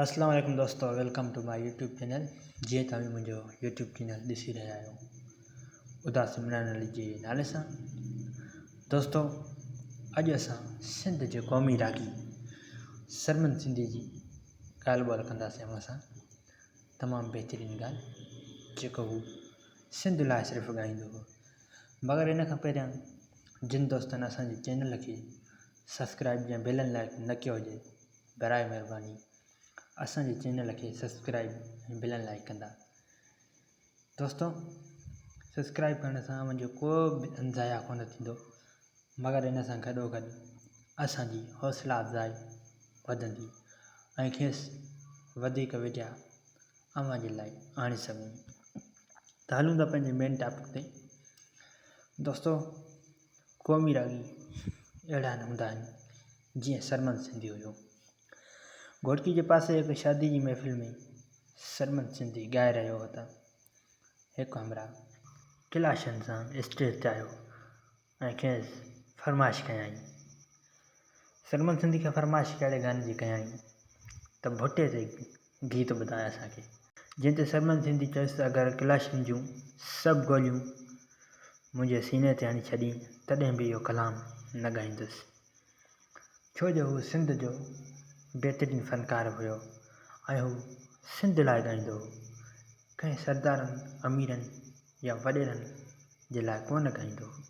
اسلام عليڪم دوستو welcome to my YouTube channel جيئن توهين منهنجو يوٽيوب چينل ڏسي رهيا آهيو اداس عمران علي جي نالي سان دوستو اڄ اسان سنڌ جي قومي راڳي سرمن سنڌي جي ڳالهه ٻولهه ڪنداسين اوهان سان تمام بهترين ڳالهه جيڪو هو سنڌ لاء صرف ڳائيندو هو مگر ان کان پهريان جن دوستن اسان جي چينل کي سبسڪرائب يا بيلن لائڪ نه ڪيو هجي براء مهرباني اسان جي چينل کي سبسڪرائب ۽ بيلن لائڪ ڪندا دوستو سبسڪرائب ڪرڻ سان اوهان جو ڪو به انزايا ڪونه ٿيندو مگر ان سان گڏو گڏ اسان جي حوصلا افزائي وڌندي ۽ کيس وڌيڪ وڊيا اوهان جي لاء آڻي سگهون ته هلون ٿا پنهنجي مين ٽاپڪ تي دوستو قومي راڳي اهڙا نه هوندا آهن جيئن سرمد سنڌي هيو. گهوٽڪي جي پاسي هڪ شادي جي محفل ۾ سرمد سنڌي ڳائي رهيو هو ته هڪ همراهه ڪلاشن سان اسٽيج تي آيو ۽ کيس فرمائش ڪيائين. سرمد سنڌي کي فرمائش ڪهڙي گاني جي ڪيائين ته ڀٽي تي گيت ٻڌاء اسان کي. جنهن تي سرمد سنڌي چيس ته اگر ڪلاشن جون سڀ گوليون منهنجي سيني تي هڻي ڇڏين تڏهن به اهو ڪلام نه ڳائيندس. ڇو جو هو سنڌ جو بهترين فنڪار هيو ۽ هو سنڌ لاء ڳائيندو هو. ڪنهن سردارن، اميرن يا وڏيرن جي لاء ڪونه ڳائيندو هو.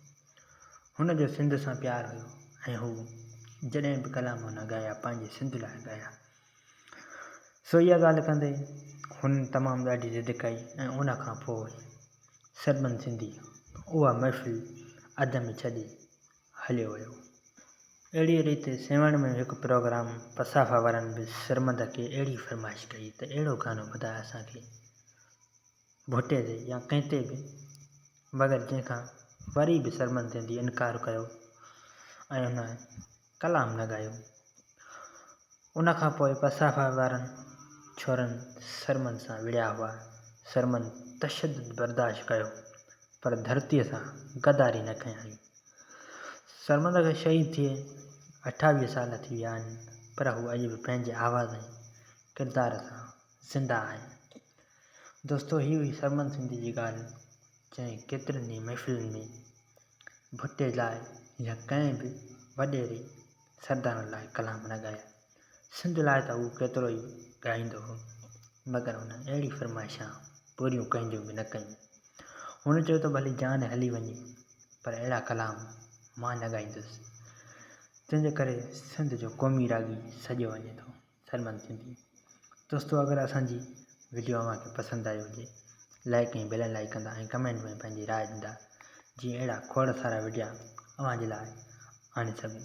هن جو سنڌ سان پيار هيو ۽ هو جڏهن به ڪلام هن ڳايا پنهنجي سنڌ لاء ڳايا. سو اها ڳالهه ڪندي هن تمام ڏاڍي ضد ڪئي ۽ ان کان پوء سرمن سنڌي اها محفل اڌ ۾ ڇڏي هليو ويو. اهڙيء ريت سيوهڻ ۾ هڪ پروگرام پسافا وارن به سرمد کي اهڙي فرمائش ڪئي ته اهڙو گانو ٻڌاء اسان کي ڀٽي تي يا ڪنهن تي به مگر جنهن کان وري به سرمد سنڌي انڪار ڪيو ۽ ان ڪلام نه ڳايو. ان کان پوء پسافا وارن ڇورن سرمن سان وڙهيا هئا. سرمن تشدد برداشت ڪيو پر ڌرتيء سان غداري نه ڪيائين. سرمد کي شهيد ٿئي 28 سال ٿي ويا آهن پر هو اڄ به پنهنجي آواز ۽ ڪردار سان زنده آهي. دوستو هي هئي سرمد سنڌي جي ڳالهه جنهن ڪيترين ئي محفلن ۾ ڀٽي لاء يا ڪنهن به وڏيري سردارن لاء ڪلام نه ڳايا. سنڌ لاء ته هو ڪيترو ئي ڳائيندو هو، مگر هن اهڙي فرمائشان پوريون ڪنهن جون به نه ڪيون. هن چيو ته ڀلي جان هلي وڃي، پر اهڙا ڪلام مان نه ڳائيندس. تنهن جي ڪري سنڌ جو قومي راڳي سڏيو وڃي ٿو. سلمان سنڌي دوستو اگر اسان جي وڊيو اوهان کي پسند آئي هجي لائڪ ۽ بيل لائڪ ڪندا ۽ ڪمينٽ ۾ پنهنجي راء ڏيندا جيئن اهڙا کوڙ سارا وڊيا اوهان جي لاء آڻي سگهون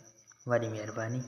وڏي مهرباني.